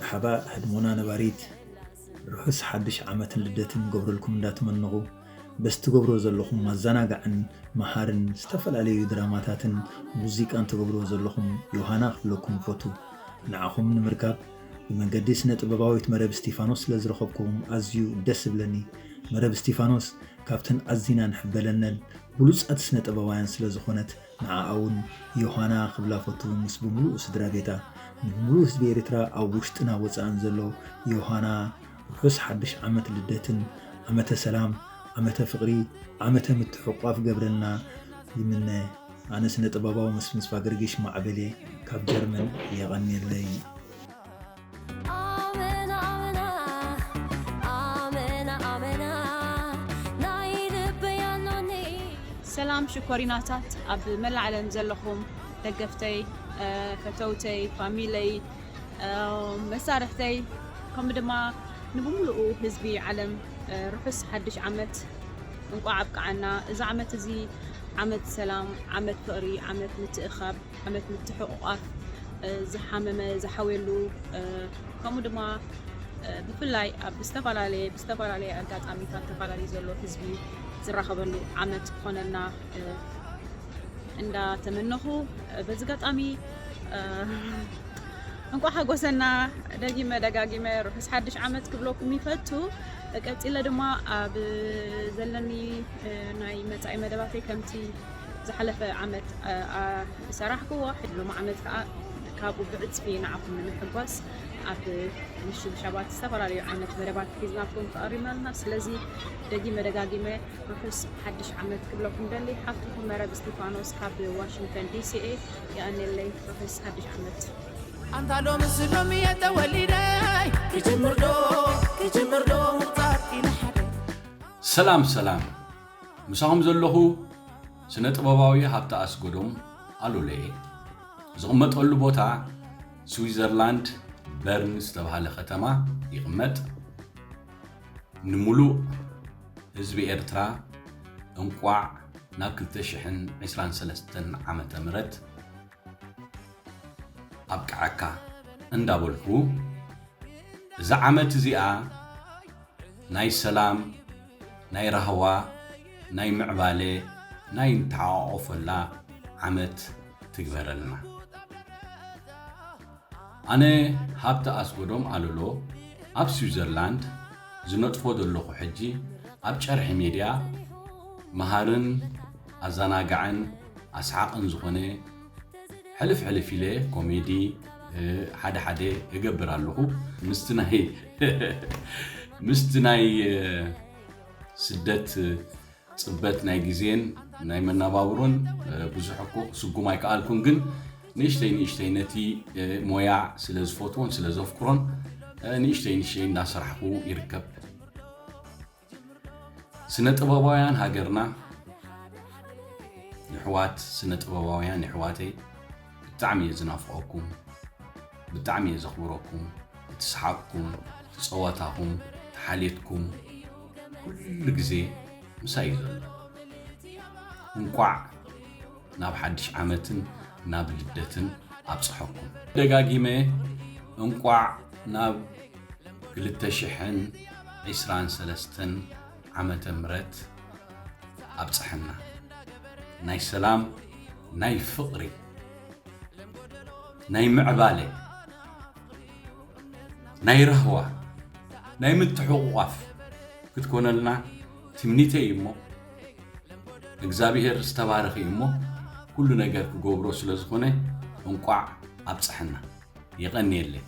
ሓባ ህድሞና ነባሪት ርሑስ ሓድሽ ዓመትን ልደትን ገብረልኩም እንዳተመነኹ፣ በዚ ትገብሮ ዘለኹም ማዘናጋዕን መሃርን ዝተፈላለዩ ድራማታትን ሙዚቃን ትገብርዎ ዘለኹም ዮሃና ክብለኩም እፈቱ። ንዓኹም ንምርካብ ብመንገዲ ስነ ጥበባዊት መረብ እስቲፋኖስ ስለ ዝረኸብኩዎም ኣዝዩ ደስ ዝብለኒ። መረብ እስቲፋኖስ ካብተን ኣዚና ንሕበለነን ብሉጻት ስነ ጥበባውያን ስለ ዝኾነት፣ ንዓኣ እውን ዮሃና ክብላ ፈቱ፣ ምስ ብምሉእ ስድራ ቤታ። ንብምሉእ ህዝቢ ኤርትራ ኣብ ውሽጥን ኣብ ወጻእን ዘሎ ዮሃና ርሑስ ሓድሽ ዓመት ልደትን ዓመተ ሰላም፣ ዓመተ ፍቕሪ፣ ዓመተ ምትሕቋፍ ገብረልና ይምነ። ኣነ ስነ ጥበባዊ መስፍን ስፋገርጊሽ ማዕበሌ ካብ ጀርመን። የቐንየለይ። ኣመና ኣመና ኣመና ኣመና ናይ ልበይ ኣሎኒ። ሰላም ሽኮሪናታት ኣብ መላእ ዓለም ዘለኹም ደገፍተይ፣ እ፣ ፈተውተይ፣ ፋሚለይ፣ እ፣ መሳርሕተይ፣ ከምኡ ድማ ንብምሉኡ ህዝቢ ዓለም፣ እ፣ ርሑስ ሓድሽ ዓመት እንቋዕ ኣብቅዓና። እዚ ዓመት እዚ ዓመት ሰላም፣ ዓመት ፍቕሪ፣ ዓመት ምትእኻብ፣ ዓመት ምትሕቑቓፍ፣ እ፣ ዝሓመመ ዝሓውየሉ፣ እ፣ ከምኡ ድማ፣ እ፣ ብፍላይ ኣብ ዝተፈላለየ፣ ብዝተፈላለየ ኣጋጣሚታት ተፈላለዩ ዘሎ ህዝቢ ዝራኸበሉ ዓመት ክኾነልና፣ እ፣ እንዳተመነኹ፣ እ፣ በዚ ኣጋጣሚ፣ እ፣ እንቋዕ ሓጎሰና። ደጊመ ደጋጊመ ርሑስ ሓድሽ ዓመት ክብለኩም ይፈቱ። ቀጺለ ድማ ኣብ ዘለኒ፣ እ፣ ናይ መጻኢ መደባተይ ከምቲ ዝሓለፈ ዓመት፣ እ፣ ኣ-፣ ዝሰራሕክዎ፣ ሕጂ ሎሚ ዓመት ከኣ ካብኡ ብዕጽፊ ንዓኹም ንምሕጓስ ኣብ ምሽጉ ሸባት ዝተፈላለዩ ዓይነት መደባት ሒዝናልኩም ቀሪብና ኣለና። ስለዚ ደጊመ ደጋጊመ ርሑስ ሓድሽ ዓመት ክብለኩም ደሊ። ሓፍትኩም መረብ እስቲፋኖስ ካብ ዋሽንግተን ዲሲ እየ። የቐንየለይ። ርሑስ ሓድሽ ዓመት። ኣንታ ሎምስ ሎሚ እየ ተወሊደ፣ ክጅምር ዶ፣ ክጅምር ዶ ምቑጻር ኢለ ሓደ። ሰላም ሰላም፣ ምሳኹም ዘለኹ ስነ ጥበባዊ ሃብተ ኣስጎዶም ኣሉለ። ዝቕመጠሉ ቦታ ስዊዘርላንድ በርን ዝተባህለ ከተማ ይቕመጥ። ንምሉእ ህዝቢ ኤርትራ እንቋዕ ናብ ክልተ ሽሕን ዕስራን ሰለስተን ዓመተ ምህረት ኣብቅዓካ እንዳበልኩ፣ እዛ ዓመት እዚኣ ናይ ሰላም፣ ናይ ራህዋ፣ ናይ ምዕባለ፣ ናይ ንተሓቋቆፈላ ዓመት ትግበረልና። ኣነ ሃብተ ኣስጎዶም ኣሉለ ኣብ ስዊዘርላንድ ዝነጥፎ ዘለኹ ሕጂ ኣብ ጨርሒ ሜድያ መሃርን ኣዘናጋዕን ኣስሓቕን ዝኾነ ሕልፍ ሕልፍ ኢለ ኮሜዲ፣ እ፣ ሓደ ሓደ እገብር ኣለኹ። ምስቲ ናይ፣ ምስቲ ናይ፣ እ፣ ስደት፣ እ፣ ጽበት ናይ ግዜን ናይ መነባብሮን፣ እ፣ ብዙሕ እኮ ክስጉም ኣይከኣልኩን፣ ግን ንእሽተይ ንእሽተይ ነቲ፣ እ፣ ሞያ ስለ ዝፈትዎን ስለ ዘፍቅሮን፣ እ፣ ንእሽተይ ንእሽተይ እንዳሰራሕኩ ይርከብ። ስነ ጥበባውያን ሃገርና፣ የሕዋት ስነ ጥበባውያን የሕዋተይ፣ ብጣዕሚ እየ ዝናፍቐኩም፣ ብጣዕሚ እየ ዘኽብረኩም። እቲ ሰሓቕኩም፣ እቲ ጸወታኹም፣ እቲ ሓልየትኩም ኩሉ ግዜ ምሳይ እዩ ዘሎ። እንቋዕ ናብ ሓድሽ ዓመትን ናብ ልደትን ኣብጽሐኩም። ደጋጊመ እንቋዕ ናብ ክልተ ሽሕን ዕስራን ሰለስተን ዓመተ ምህረት ኣብጽሐና። ናይ ሰላም፣ ናይ ፍቕሪ፣ ናይ ምዕባለ፣ ናይ ራህዋ፣ ናይ ምትሕቑቋፍ ክትኮነልና ትምኒተይ እዩ እሞ፣ እግዚኣብሔር ዝተባረኸ እዩ እሞ፣ ኩሉ ነገር ክገብሮ ስለ ዝኾነ፣ እንቋዕ ኣብጽሐና። የቐንየለይ።